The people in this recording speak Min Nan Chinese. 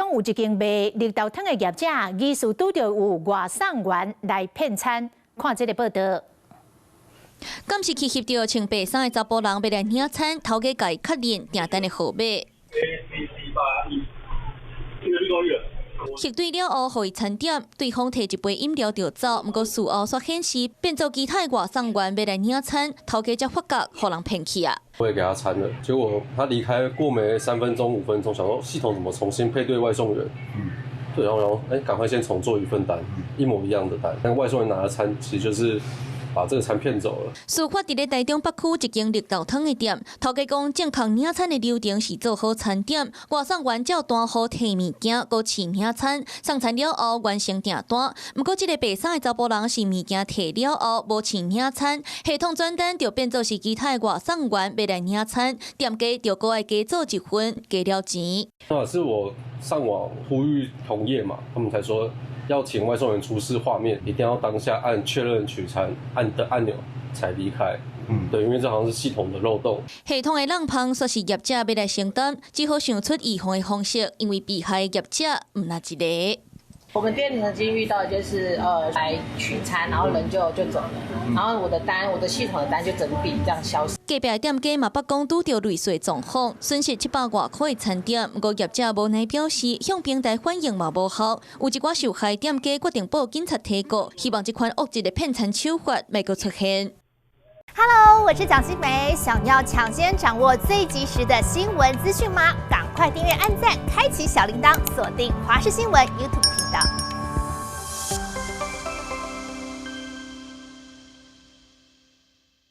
中有一間賣綠豆湯的業者，疑似拄著有外送員來騙餐。看這个報道。監視器翕著穿白衫的查埔人欲來領餐，頭家共伊確認訂單的號碼。 A C C 81，這個你講你。核對了後，予伊餐點，對方提一杯飲料就走。毋過事後煞顯示，變做其他的外送員欲來領餐，頭家才發覺予人騙去啊！我也給他餐了，結果他離開過沒3分鐘、5分鐘，想說系統怎麼重新配對外送員？對，然後哎，趕快先重做一份單，一模一樣的單。但外送員拿的餐其實就是把這個餐騙走了。事發佇咧台中北區一間綠豆湯的店，頭家講正確領餐的流程是做好餐點，外送員照單號提物件，閣試領餐，送餐了後完成訂單。毋過這个白衫的查埔人是物件提了後無試領餐，系統轉單就變做是其他的外送員欲來領餐，店家就閣愛加做一份，加了錢。那是我上網呼籲同業嘛，他們才說要請外送員出示畫面，一定要當下按確認取餐按的按鈕才離開。對，因為這好像是系統的漏洞。系統的漏縫，煞是業者欲來承擔，只好想出預防的方式，因為被害業者毋但一个。我們店裡曾經遇到，就是來取餐，然後人就走了，然後我的單，我的系統的單就整筆這樣消失。隔壁的店家嘛捌講拄著類似的狀況，損失700外塊的餐點，毋過業者無奈表示，向平台反映嘛無效，有一寡受害店家決定報警察提告，希望這款惡質的騙餐手法莫閣出現。 Hello，我是蔣新梅，想要搶先掌握最及時的新聞資訊嗎？趕快訂閱、按讚、開啟小鈴鐺，鎖定華視新聞 YouTube 頻道。